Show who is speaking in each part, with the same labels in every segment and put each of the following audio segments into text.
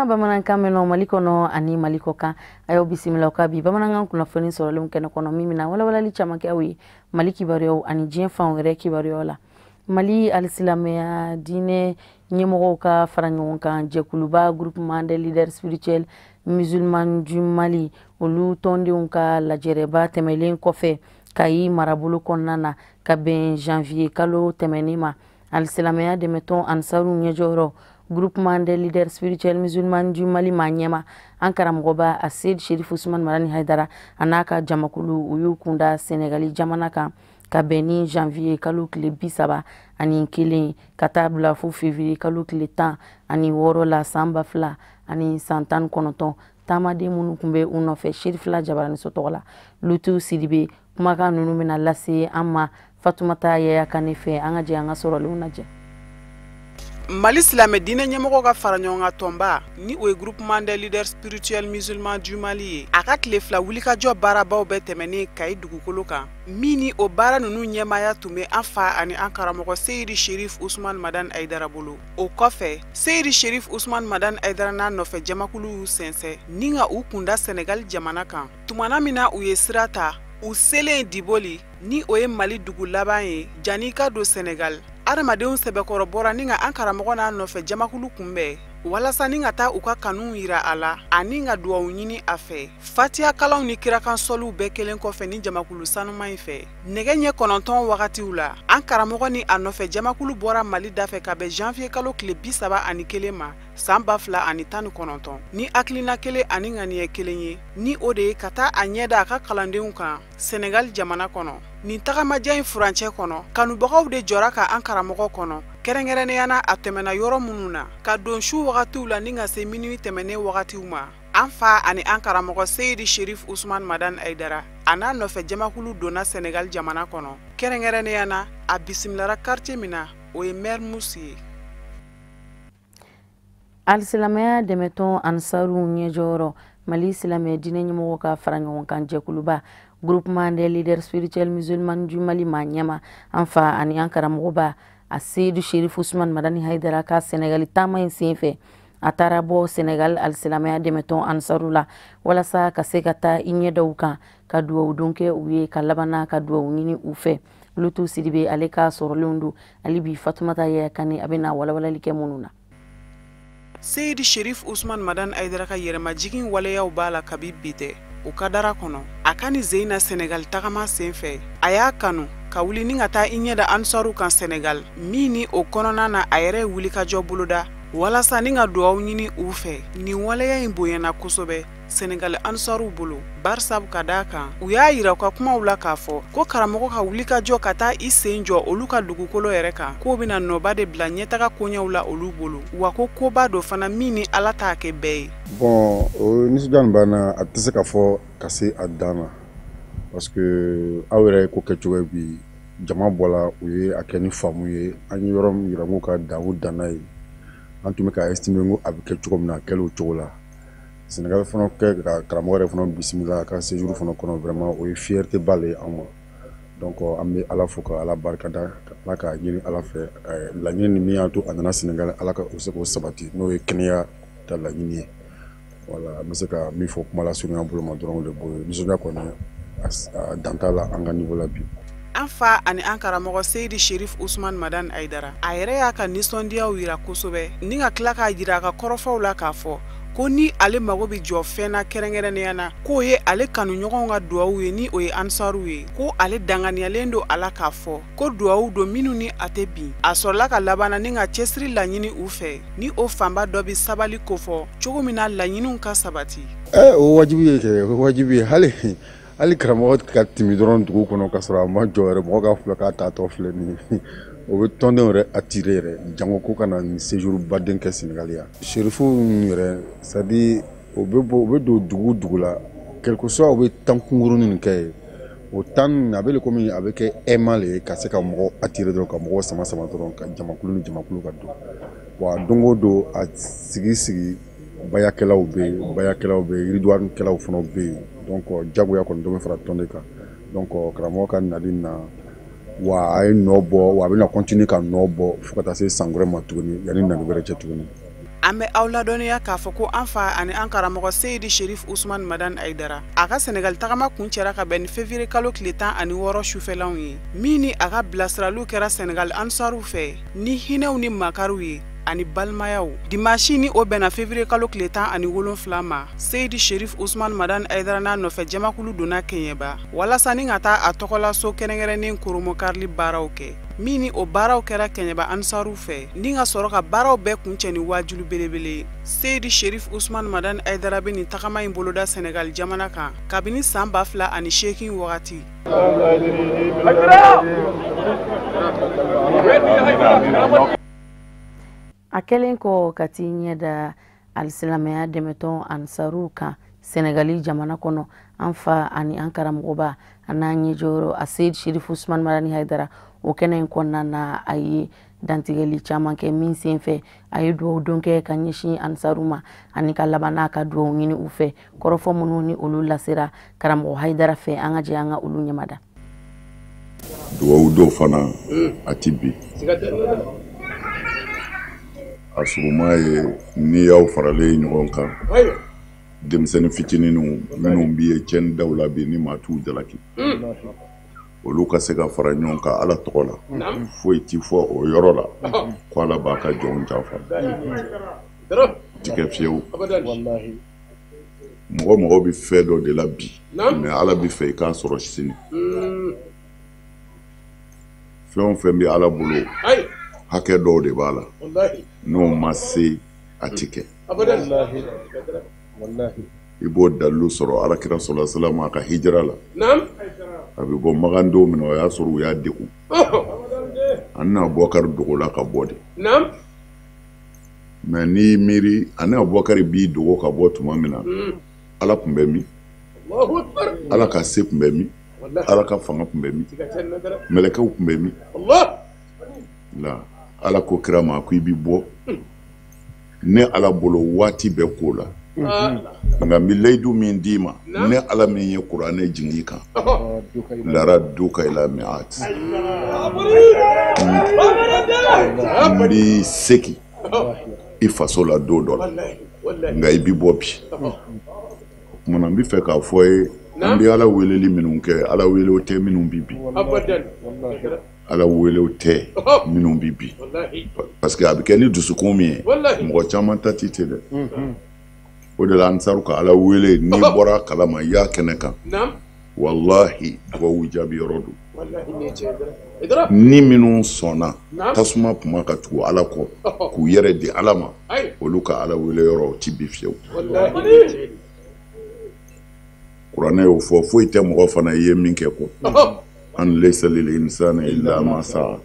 Speaker 1: An ka bamanankan mɛn Mali kɔnɔ ani Mali kɔ kan, a y'aw bisimila ka bi bamanankan kunnafoni sɔrɔlenw kɛnɛ kɔnɔ, min bɛna walawalali caman kɛ aw ye Mali kibaruyaw ani diɲɛ fan wɛrɛ kibaruyaw la. Mali alisilamɛya diinɛ ɲɛmɔgɔw ka fara ɲɔgɔn kan jɛkuluba, Groupement des leaders spirituels musulmans du Mali, olu tɔndenw ka lajɛrɛba tɛmɛlen kɔfɛ Kayi marabolo kɔnɔna na ka bɛn janvier kalo tɛmɛnen ma, alisilamɛya dɛmɛtɔn Ansaru ɲɛjɔyɔrɔ, Groupement des leaders spirituels musulmans du Mali ma ɲɛma, an karamɔgɔba Aseyid Sherif Usman Marani Haidara, a n'a ka jamakulu, u y'u kunda Senegali jamana kan ka bɛn ni janvier kalo tile 31 ka taa bila fo février kalo tile 16 la, san 2019. Taamaden minnu tun bɛ u nɔfɛ, Serifila Jabaraniso tɔgɔ la, Lutu Sidibe, kumakan ninnu bɛna lase an ma Fatumata Yaya Kane fɛ. An ka jɛ an ka sɔrɔlenw lajɛ.
Speaker 2: Mali silamɛ diinɛ ɲɛmɔgɔ ka fara ɲɔgɔn kan tɔnba, ni o ye Groupement des leaders spirituels musulmans du Mali ye, a ka tile 2 wulikajɔ baarabaw bɛɛ tɛmɛnen Kayi dugukolo kan, min ni o baara ninnu ɲɛmaaya tun bɛ an fa ani an karamɔgɔ Seyidi Sherif Usman Madan Ayidara bolo. O kɔfɛ, Seyidi Sherif Usman Madan Ayidara n'a nɔfɛ jamakulu y'u sɛnsɛn ni ka u kunda Senegali jamana kan. Tumana min na u ye sira ta, u selen Diboli, ni o ye Mali dugu laban ye janni ka don Senegal, adamadenw sɛbɛkɔrɔ bɔra ni ka an karamɔgɔ n'a nɔfɛ jamakulu kunbɛn walasa ni ka taa u ka kanu yira a la ani ka duwawu ɲini a fɛ. Fatiya kalanw ni kirakan sɔliw bɛɛ kelen kɔfɛ ni jamakulu sanuman in fɛ, nɛgɛ ɲɛ 9 wagatiw la, an karamɔgɔ ni a nɔfɛ jamakulu bɔra Mali dafɛ ka bɛn janvier kalo tile 31 ma, san 2019, ni hakilina kelen ani ŋaniya kelen ye, ni o de ye ka taa a ɲɛ da a ka kalandenw kan Senegal jamana kɔnɔ. Nin tagamajan in furancɛ kɔnɔ, kanubagaw de jɔra ka an karamɔgɔ kɔnɔ, kɛrɛnkɛrɛnnenya na a tɛmɛna yɔrɔ minnu na, ka don su wagatiw la ni ka se minuit tɛmɛnen wagatiw ma. An fa ani an karamɔgɔ Seyidi Sherif Usman Madan Ayidara, a n'a nɔfɛ jamakulu donna Senegal jamana kɔnɔ. Kɛrɛnkɛrɛnnenya na, a bisimilara quartier min na, o ye Mermoz ye.
Speaker 1: Alisilamɛya dɛmɛtɔn Ansaru ɲɛjɔyɔrɔ, Mali silamɛ diinɛ ɲɛmɔgɔ ka fara ɲɔgɔn kan jɛkuluba, Groupement des leaders spirituels musulmans du Mali ma ɲɛma, an fa ani an karamɔgɔba a Seyidu Sherif Usman Madani Haidara ka Senegali taama in senfɛ, a taara bɔ Senegal alisilamɛya dɛmɛtɔn Ansaru la walasa ka se ka taa i ɲɛ dɔw kan ka duwawu don kɛ u ye, ka labanna ka duwawu ɲini u fɛ. Lutu Sidibe, ale ka sɔrɔlenw don hali bi Fatumata Yaya Kane, a bɛna walawalali kɛ minnu na.
Speaker 2: Seyidi Sherif Usman Madan Ayidara ka yɛrɛmajigin waleyaw b'a la kabi bi tɛ. O kadara kɔnɔ, a ka ni Zeyina Senegal tagama sen fɛ, a y'a kanu ka wuli ni ka taa i ɲɛ da Ansaru kan Senegal, min ni o kɔnɔna na a yɛrɛ ye wulikajɔ boloda walasa ni ka duwawu ɲini u fɛ. Nin waleya in bonyana kosɛbɛ Senegal Ansaru bolo, barisabu ka d'a kan u y'a yira u ka kumaw la k'a fɔ ko karamɔgɔ ka wulikajɔ ka taa i sen jɔ olu ka dugukolo yɛrɛ kan, k'o bɛna nɔba de bila ɲɛtaga koɲɛw la olu bolo, wa ko koba dɔ fana min ni Ala t'a kɛ bɛɛ ye.
Speaker 3: Bon, o nisɔndiya min b'an na, a tɛ se ka fɔ ka se a dan na, parce que aw yɛrɛ ye ko kɛcogo ye bi, jama bɔla, u ye a kɛ ni faamu ye. An ye yɔrɔ min yira k'u ka dan, u danna yen. An tun bɛ ka estimer ko a bɛ kɛ cogo min na, a kɛlen o cogo la. Sénégal fana kɛ ka karamɔgɔ yɛrɛ fana bisimila a ka séjour fana kɔnɔ, vraiment o ye fierté ba le ye an ma. Donc an bɛ Ala fo ka Ala barikada, ka tila k'a ɲini Ala fɛ, laɲini ni min y'a to a nana Sénégal, Ala ka o se k'o sabati, n'o ye kɛnɛya ta laɲini ye. Voilà, an bɛ se ka min fɔ kuma lasurunya bolo ma dɔrɔn, o de b'o ye. Nisɔndiya kɔni, a dan t'a la an ka niveau la bi.
Speaker 2: An fa ani an karamɔgɔ Seyidi Sherif Usman Madan Ayidara, a yɛrɛ y'a ka nisɔndiyaw yira kosɛbɛ ni ka tila k'a jira a ka kɔrɔfɔw la k'a fɔ ko ni ale mago bɛ jɔ fɛn na kɛrɛnkɛrɛnnenya na, k'o ye ale kanuɲɔgɔnw ka duwawu ye, ni o ye Ansaru ye, ko ale danganiyalen don a la k'a fɔ ko duwawu don minnu ni a tɛ bin. A sɔrɔla ka labanna ni ka cɛsiri laɲini u fɛ, ni o fanba dɔ bɛ sabali kofɔ cogo min na laɲiniw ka sabati.
Speaker 3: O wajibi ye kɛ, o wajibi ye. Hali karamɔgɔ ka tɛmɛ dɔrɔn dugu kɔnɔ ka sɔrɔ a ma jɔ yɛrɛ, mɔgɔ k'a filɛ k'a taatɔ filɛ nin ye, o bɛ tɔndenw yɛrɛ attirer yɛrɛ, jango ko ka na nin séjour baden kɛ Sénégal yan. Serifu yɛrɛ, c'est à dire o bɛ bɔ, u bɛ don dugu dugu la, quel que soit u bɛ temps kunkurunin nin kɛ yen, o temps nin a bɛ komi a bɛ kɛ aimant le ye ka se ka mɔgɔw attirer dɔrɔn, ka mɔgɔw sama sama dɔrɔn, ka jamakulu ni jamakulu ka don. Wa don o don a sigi sigi, bayakɛlaw bɛ yen, bayakɛlaw bɛ yen, yiriduwanikɛlaw fana bɛ yen. Donc jagoya kɔni dɔ bɛ fara tɔn de kan. Donc karamɔgɔ ka nali na wa, a ye nɔ bɔ, wa a bɛna continuer ka nɔ bɔ fo ka taa se san wɛrɛ ma tuguni, yanni nali wɛrɛ cɛ tuguni.
Speaker 2: An bɛ aw ladɔnniya k'a fɔ ko an fa ani an karamɔgɔ Seyidi Sherif Usman Madani Hayidara a ka Senegali tagama kuncɛra ka bɛn ni février kalo tile 16 sufɛlanw ye, min ni a ka bilasiraliw kɛra Senegali ansaruw fɛ ni hinɛw ni makariw ye ani balimayaw. Dimanche ni o bɛnna février kalo tile 17 ma, Seyidi Sherif Usman Madani Hayidara n'a nɔfɛ jamakulu donna Kɛɲɛba walasa ni ka taa a tɔgɔlaso kɛrɛnkɛrɛnnen koromokarili baaraw kɛ, min ni o baaraw kɛra Kɛɲɛba ansaruw fɛ ni ka sɔrɔ ka baaraw bɛɛ kuncɛ ni waajulu belebele. Seyidi Sherif Usman Madani Hayidara bɛ nin tagama in boloda Senegali jamana kan kabini san 2008 wagati.
Speaker 1: A kɛlen kɔ ka t'i ɲɛ da alisilamɛya dɛmɛtɔn ansaruw kan Senegali jamana kɔnɔ, an fa ani an karamɔgɔba a n'an ɲɛjɔyɔrɔ a Seyidi Sherif Usman Madani Hayidara, o kɛnɛ in kɔnɔna na a ye dantigɛli caman kɛ min sen fɛ a ye dugawu don kɛ ka ɲɛsin ansaru ma ani ka laban n'a ka dugawu ɲini u fɛ. Kɔrɔfɔ minnu ni olu lasera karamɔgɔ Hayidara fɛ, an ka jɛ an ka olu ɲɛmada.
Speaker 4: Dugawu dɔw fana a ti bi. A suruma ye n'i y'aw faralen ɲɔgɔn kan, denmisɛnnin fitininw minnu b'i ye tiɲɛni daw la bi ni maa t'u jalaki, olu ka se ka fara ɲɔgɔn kan Ala tɔgɔ la. Foyi ti fɔ o yɔrɔ la ko Ala b'a ka jɔnw janfa. Ti kɛ fiyewu. Mɔgɔ mɔgɔ bɛ fɛn dɔ de la bi, mais Ala bɛ fɛ i k'a sɔrɔ sini. Fɛn o fɛn bɛ Ala bolo, hakɛ dɔw de b'a la, n'o ma se a ti kɛ. I b'o dalilu sɔrɔ Ala kira sallallahu alaihi wasallam a ka hijira la. A bɛ bɔ Makan don min na, o y'a sɔrɔ u y'a degun. Ani Abubakar dogola ka bɔ de. Mais n'i miiri ani Abubakar b'i dogo ka bɔ tuma min na, Ala tun bɛ min? Ala ka se tun bɛ min? Ala ka fanga tun bɛ min? Mɛlɛkɛw tun bɛ min? La Ala ko kira ma ko i bɛ bɔ ne Ala bolo waati bɛɛ ko la. Nka n bɛ layidu min d'i ma, ne Ala min ye kuranɛ jigin i kan, laradduka ila mi'at, n b'i segin i faso la don dɔ la, nka i bɛ bɔ bi. O tuma na n bɛ fɛ k'a fɔ ye, an bɛ Ala weleli minnu kɛ, Ala welew tɛ minnu bi bi. Ala welew tɛ minnu bi bi, parce que a bɛ kɛ ni dusukun min ye, mɔgɔ caman ta ti ten dɛ. O de la ansaru ka Ala wele, n'i bɔra a kalama i y'a kɛnɛ kan, walahi dugawu jaabi yɔrɔ don. Ni minnu sɔnna tasuma kuma ka tugu Ala kɔ k'u yɛrɛ di Ala ma, olu ka Ala wele yɔrɔ o ti bi fiyewu. Kuranɛ y'o fɔ, foyi tɛ mɔgɔ fana i ye min kɛ kɔ. An laysa lil insani illa ma sa'a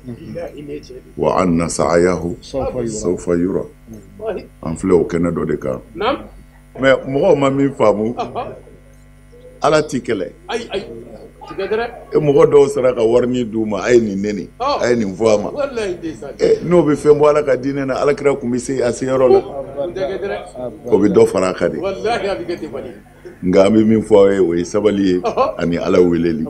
Speaker 4: wa anna sa'yahu sawfa yura. An filɛ o kɛnɛ dɔ de kan. Mais mɔgɔw ma min faamu, Ala ti kɛlɛ. E mɔgɔ dɔw sera ka warini d'u ma, a ye nin neni, a ye nin fɔ a ma. N'o bɛ fɛn bɔ Ala ka diinɛ na, Ala kira tun bɛ se a seyɔrɔ la. O bɛ dɔ fara a kan de. Nka an bɛ min fɔ aw ye, o ye sabali ye ani Ala weleli.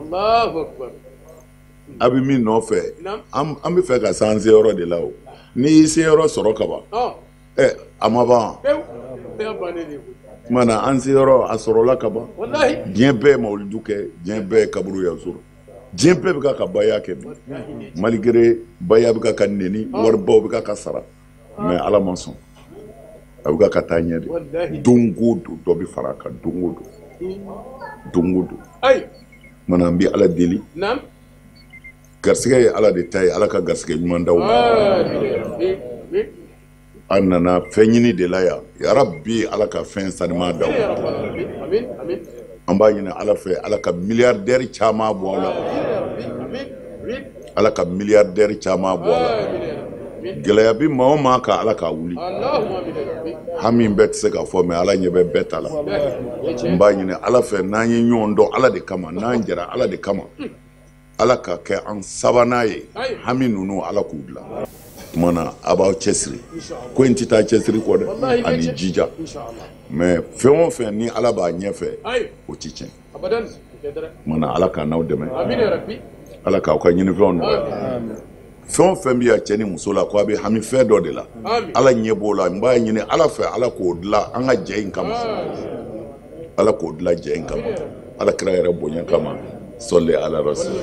Speaker 4: A bɛ min nɔfɛ, an bɛ fɛ ka s'an seyɔrɔ de la o. N'i y'i seyɔrɔ sɔrɔ ka ban, a ma ban. Tuma na an seyɔrɔ a sɔrɔla ka ban. Diɲɛ bɛɛ ye mawuludu kɛ, diɲɛ bɛɛ ye kaburu yazuru, diɲɛ bɛɛ bɛ ka baya kɛ bi. Malgré baya bɛ ka neni, waribaw bɛ ka sara, mais Ala ma sɔn. A bɛ ka taa ɲɛ de. Don o don dɔ bɛ fara a kan, don o don, don o don. Tuma na an bɛ Ala deli. Garisɛgɛ ye Ala de ta ye, Ala ka garisɛgɛ ɲuman d'aw ma. An nana fɛn ɲini de la yan, yarabi Ala ka fɛn sanima d'aw ma. An b'a ɲini Ala fɛ, Ala ka milliardaire caman bɔ a la. Ala ka milliardaire caman bɔ a la. Gɛlɛya bɛ maa o maa kan, Ala k'a wuli. Hami bɛɛ tɛ se ka fɔ, mais Ala ɲɛ bɛ bɛɛ ta la. N b'a ɲini Ala fɛ, n'an ye ɲɔgɔn dɔn Ala de kama, n'an jɛra Ala de kama, Ala ka kɛ an sabanan ye, hami ninnu Ala k'u dilan. Tuma na a b'aw cɛsiri, ko in tɛ taa cɛsiri kɔ dɛ, ani jija. Mais fɛn o fɛn ni Ala b'a ɲɛfɛ, o tɛ tiɲɛ. Tuma na Ala k'an n'aw dɛmɛ, Ala k'aw ka ɲinifɛnw nɔgɔya. Fɛn o fɛn bɛ yan cɛ ni muso la, ko a bɛ hami fɛn dɔ de la, Ala ɲɛ b'o la. N b'a ɲini Ala fɛ, Ala k'o dilan an ka jɛ in kama, Ala k'o dilan jɛ in kama, Ala kira yɛrɛ bonya kama, sɔli ala rasul.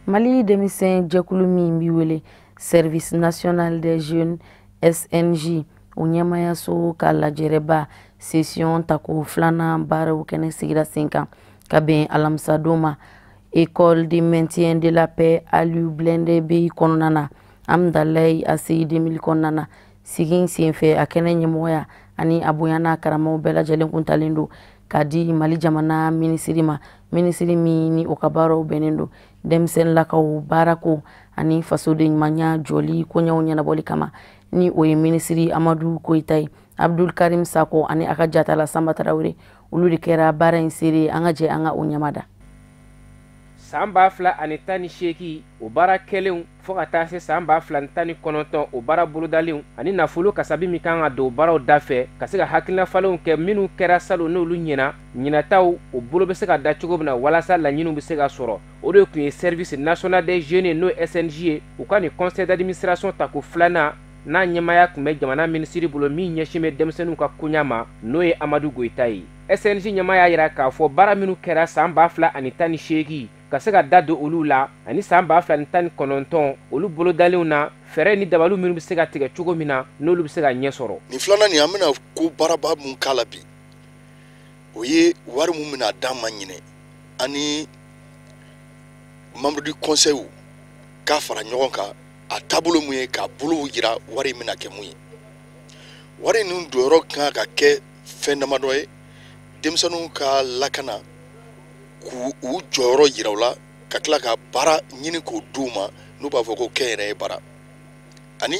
Speaker 1: Mali denmisɛn jɛkulu min bi wele Service national des jeunes, SNJ, o ɲɛmayaso ka lajɛrɛba session tako filanan baaraw kɛnɛ sigira sen kan ka bɛn alamisadon ma, École de maintien de la paix Aliou Blende Bey kɔnɔna na, Amdalayi ACI 2000 kɔnɔna na. Sigi senfɛ, a kɛnɛ ɲɛmɔgɔya ani a bonya n'a karamaw bɛɛ lajɛlen kuntalen don k'a di Mali jamana minisiri ma, minisiri min ni o ka baaraw bɛnnen don denmisɛnninlakaw baarako ani fasoden ɲumanya jɔli koɲɛw ɲɛnabɔli kama, ni o ye minisiri Amadu Koyita ye. Abdul Karim Sako ani a ka jatala Sanba Tarawele, olu de kɛra baara in seere. An ka jɛ an ka o ɲɛmada.
Speaker 5: San 2018, o baara kɛlenw, fɔɔ ka taa se san 2019, o baara bolodalenw ani nafolo kasabi min kan ka don baaraw da fɛ, ka se ka hakilina falenw kɛ minnu kɛra salon, n'olu ɲɛna, ɲinataw o bolo bɛ se ka da cogo min na walasa laɲiniw bɛ se ka sɔrɔ, o de tun ye Service national des jeunes, n'o ye SNJ ye, u ka nin conseil d'administration tako filanan n'a ɲɛmaya tun bɛ jamana minisiri bolo min ɲɛsin bɛ denmisɛnninw ka koɲa ma, n'o ye Amadu Goyita ye. SNJ ɲɛma y'a yira k'a fɔ baara minnu kɛra san 2018, ka se ka da don olu la, ani san 2019, olu bolodalenw na, fɛɛrɛ ni dabaliw minnu bɛ se ka tigɛ cogo min na, n'olu bɛ se ka ɲɛ sɔrɔ.
Speaker 6: Nin filanan nin, an bɛna ko baaraba mun k'a la bi, o ye wari mun bɛna d'an ma ɲinɛ, ani membre du conseil k'a fara ɲɔgɔn kan, a taabolo mun ye, k'a bolow yira wari in bɛna kɛ mun ye. Wari ninnu jɔyɔrɔ kan ka kɛ fɛn damadɔ ye: denmisɛnninw ka lakana, k'u u jɔyɔrɔ yira u la, ka tila ka baara ɲini k'o d'u ma, n'u b'a fɔ ko kɛnyɛrɛye baara. Ani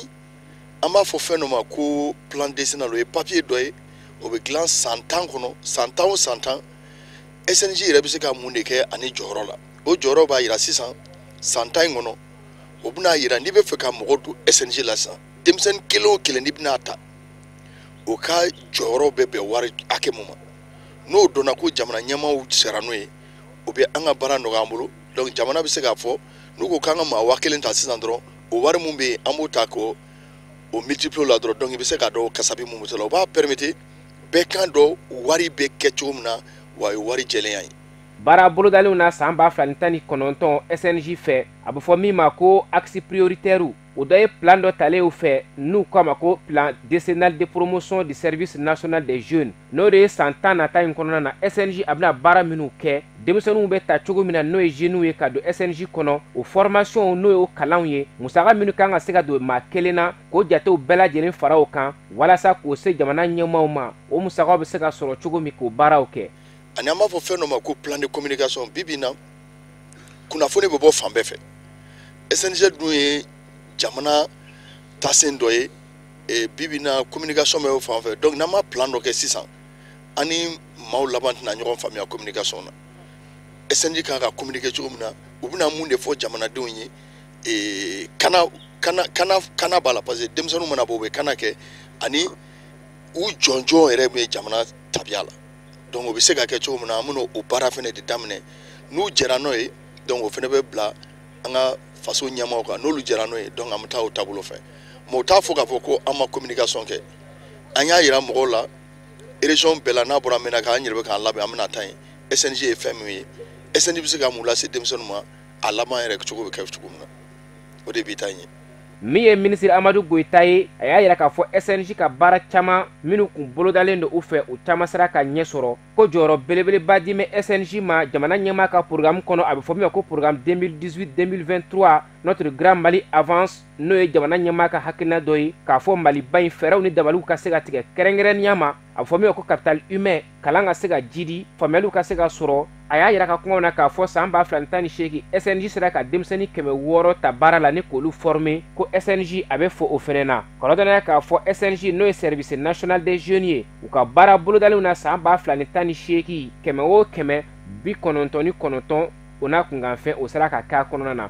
Speaker 6: an b'a fɔ fɛn dɔ ma ko plan décennal. O ye papier dɔ ye, o bɛ dilan san 10 kɔnɔ, san 10 o san 10, SNJ yɛrɛ bɛ se ka mun de kɛ ani jɔyɔrɔ la. O jɔyɔrɔ b'a yira sisan, san 10 in kɔnɔ, o bɛna yira n'i bɛ fɛ ka mɔgɔ don SNJ la sisan, denmisɛnnin kelen o kelen n'i bɛna ta, o ka jɔyɔrɔ bɛ bɛn wari hakɛ mun ma. N'o dɔnna ko jamana ɲɛmaaw sera n'o ye, o bɛ an ka baara nɔgɔya an bolo. Donc jamana bɛ se k'a fɔ, n'u ko k'an ka maa 1000 ta sisan dɔrɔn, o wari mun bɛ yen, an b'o ta k'o o multiplier o la dɔrɔn. Donc i bɛ se k'a dɔn kasabi mun bɛ sɔrɔ, o b'a permettre bɛɛ kan dɔn wari bɛ kɛ cogo min na, wa o ye wari jɛlenya ye.
Speaker 5: Baara bolodalenw na san 2019 SNJ fɛ, a bɛ fɔ min ma ko axe prioritaire, o dɔ ye plan dɔ talen u fɛ n'u k'a ma ko plan décennal de promotion du Service national des jeunes, n'o de ye san 10 nata in kɔnɔna na, SNJ a bɛna baara minnu kɛ, denmisɛnninw bɛ ta cogo min na, n'o ye jeunes ye ka don SNJ kɔnɔ, o formation, n'o ye o kalanw ye, musaka minnu kan ka se ka don maa kelen na, k'o jatew bɛɛ lajɛlen fara o kan walasa k'o se jamana ɲɛmaaw ma, o musakaw bɛ se ka sɔrɔ cogo min k'o baaraw kɛ.
Speaker 6: Ani an b'a fɔ fɛn dɔ ma ko plan de communication. Bi bi in na, kunnafoni bɛ bɔ fan bɛɛ fɛ. SNJ dun ye jamana taasen dɔ ye. Bi bi in na, communication bɛ fan fɛ. Donc n'an ma plan dɔ kɛ sisan, an ni maaw laban tɛna ɲɔgɔn faamuya communication na. SNJ kan ka communiquer cogo min na, u bɛna mun de fɔ jamanadenw ye? Kana kana kana kana b'a la, parce que denmisɛnninw mana bɔ, u bɛ kana kɛ, ani u jɔnjɔn yɛrɛ bɛ jamana tabiya la. Donc o bɛ se ka kɛ cogo min na, an bɛna o baara fana de daminɛ. N'u jɛra n'o ye, donc o fana bɛ bila an ka faso ɲɛmaaw kan. N'olu jɛra n'o ye, donc an bɛ taa o taabolo fɛ. Mais o t'a fɔ k'a fɔ ko an ma communication kɛ. An y'a yira mɔgɔw la région bɛɛ la. N'a bɔra min na, k'an yɛrɛ bɛ k'an labɛn, an bɛna taa yen. SNJ ye fɛn min ye, SNJ bɛ se ka mun lase denmisɛnninw ma, a laban yɛrɛ cogo bɛ kɛ cogo min na, o de b'i ta ɲɛ.
Speaker 5: Min ye minisiri Amadu Goyita ye, a y'a yira k'a fɔ SNJ ka baara caman minnu kun bolodalen don u fɛ, u caman sera ka ɲɛ sɔrɔ, ko jɔyɔrɔ belebeleba di bɛ SNJ ma jamana ɲɛmaa ka programme kɔnɔ, a bɛ fɔ min ma ko programme 2018-2023, Notre Grand Mali Avance, n'o ye jamana ɲɛmaa ka hakilina dɔ ye k'a fɔ Maliba in fɛɛrɛw ni dabaliw ka se ka tigɛ kɛrɛnkɛrɛnnenya ma, a bɛ fɔ min ma ko capital humain, kalan ka se ka jidi, faamuyaliw ka se ka sɔrɔ. A y'a yira ka kumaw na k'a fɔ san 2018, SNJ sera ka denmisɛnnin 600 ta baara la ni k'olu former, ko SNJ a bɛ fɔ o fɛnɛ na. Kɔrɔdɔnna k'a fɔ SNJ, n'o ye Service national des jeunes ye, u ka baara bolodalenw na san 2018, 100 o 100, 99, o n'a kunkanfɛn, o sera ka k'a kɔnɔna na.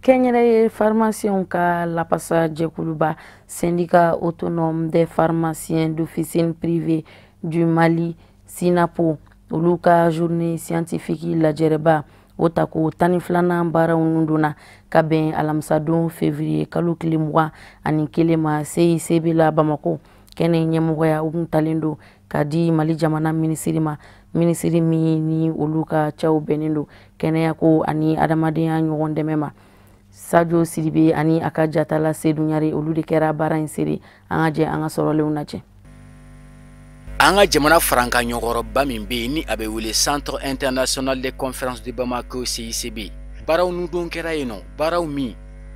Speaker 1: Kɛnyɛrɛye pharmaciens ka lapasa jɛkuluba, Syndicat autonome des pharmaciens d'officine privée du Mali, SYNAPO, olu ka journée scientifique lajɛrɛba, O tako 12nan baaraw nun donna ka bɛn alamisadon février kalo tile 21 ma CICB la Bamako. Kɛnɛ ɲɛmɔgɔya u kun talen don ka di Mali jamana minisiri ma, minisiri min ni olu ka cɛw bɛnnen don kɛnɛyako ani adamadenya ɲɔgɔn dɛmɛ ma. Sadio Sidibe ani a ka jatala Seydou Ɲare, olu de kɛra baara in seere. An ka jɛ an ka sɔrɔlenw lajɛ.
Speaker 7: An ka jamana farankan ɲɔgɔrɔba min bɛ yen ni a bɛ wele Centre international de conférence de Bamako, CICB, baaraw nudon kɛra yen nɔ, baaraw min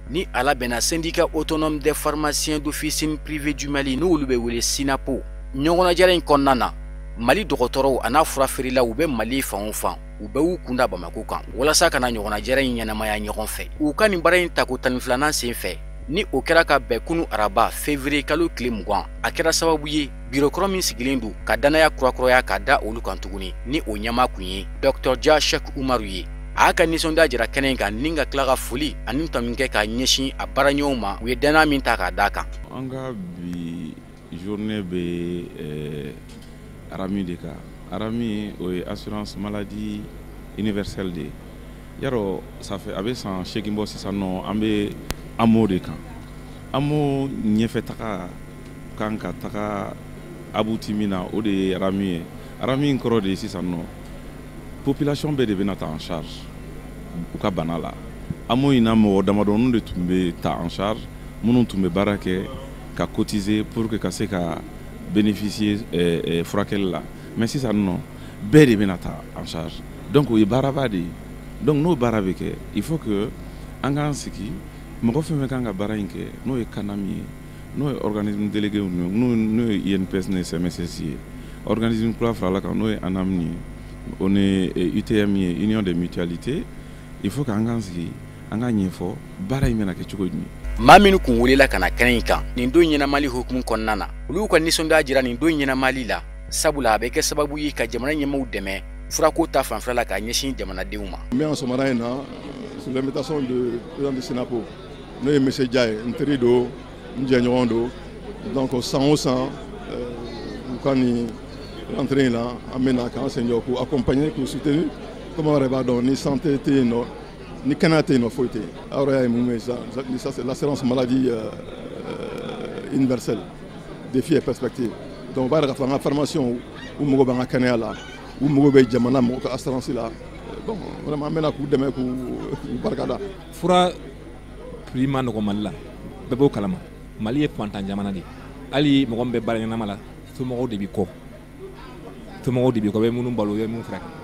Speaker 7: ni a labɛnna Syndicat autonome des pharmaciens d'officine privée du Mali, n'olu bɛ wele SYNAPO. Ɲɔgɔnnajara in kɔnɔna na, Mali dɔgɔtɔrɔw a n'a furafeerelaw, u bɛ Mali fan o fan, u bɛɛ y'u kunda Bamako kan walasa ka na ɲɔgɔnnajara in ɲɛnamaya ɲɔgɔn fɛ. U ka nin baara in tako 12nan sen fɛ, ni o kɛra ka bɛn kunu araba février kalo tile 20, a kɛra sababu ye biro kɔrɔ min sigilen don ka danaya kurakuraya ka da olu kan tuguni, ni o ɲɛmaa kun ye Dr Dia Cheikh Umaru ye. A y'a ka nisɔndiya jira kɛnɛ in kan ni ka tila ka foli ani tanu kɛ k'a ɲɛsin a baaraɲɔgɔnw ma, u ye danaya min ta k'a d'a kan.
Speaker 8: An ka bi journée bɛ RAMU de kan. RAMU, o ye assurance maladie universelle de ye. Yarɔ, ça fait a bɛ san 8 bɔ sisan nɔ, an bɛ AMO de kan. AMO ɲɛfɛ taga kan ka taga abouti min na, o de ye RAMU ye. RAMU in kɔrɔ de ye sisan nɔ population bɛɛ de bɛna ta en charge u ka bana la. AMO in na, mɔgɔ damadɔnin de tun bɛ ta en charge, minnu tun bɛ baara kɛ ka cotiser pour que ka se ka bénéficier furakɛli la. Mais sisan nɔ, bɛɛ de bɛna ta en charge, donc o ye baaraba de ye. Donc n'o baara bɛ kɛ, il faut que an k'an sigi, mɔgɔ fɛn fɛn kan ka baara in kɛ, n'o ye CANAM ye, n'o ye organisme délégué ye, n'o ye INPS ni CMSS ye, organisme kura farala kan, n'o ye ANAM ye, o ni UTM ye, Union des mutualités. Il faut que an k'an sigi, an k'a ɲɛfɔ baara in bɛna kɛ cogo jumɛn.
Speaker 7: Maa minnu kun welela ka na kɛnɛ in kan nin don ɲɛnamali hukumu kɔnɔna na, olu ka nisɔndiya jira nin don ɲɛnamali la, sabula a bɛ kɛ sababu ye ka jamana ɲɛmaaw dɛmɛ furako ta fanfɛla la k'a ɲɛsin jamanadenw ma.
Speaker 3: N bɛ yan sɔgɔmada in na sur l'invitation de président du SYNAPO, n'o ye monsieur Dia ye, n teri don, n jɛɲɔgɔn don. Donc san o san, u ka nin rentrée in na, an bɛ na k'an sen jɔ k'u accompagner, k'u soutenir. Comme aw yɛrɛ b'a dɔn, ni santé tɛ yen nɔ, ni kɛnɛya tɛ yen nɔ, foyi tɛ yen. Aw yɛrɛ y'a ye mun ye sisan, ça c'est l'assurance maladie universelle, défi et perspective. Donc o b'a yira k'a fɔ an ka pharmaciens, u mago b'an ka kɛnɛya la, u mago bɛ jamana mɔgɔ ka assurance la. Bon, vraiment, an bɛna k'u dɛmɛ, k'u barikada.
Speaker 9: Fura prix ma nɔgɔ Mali la, bɛɛ b'o kalama. Mali ye fantan jamana de ye. Hali mɔgɔ min bɛ baara ɲɛnama la, somɔgɔw de b'i kɔ, somɔgɔw de b'i kɔ, bɛ minnu balo, i bɛ minnu furakɛ.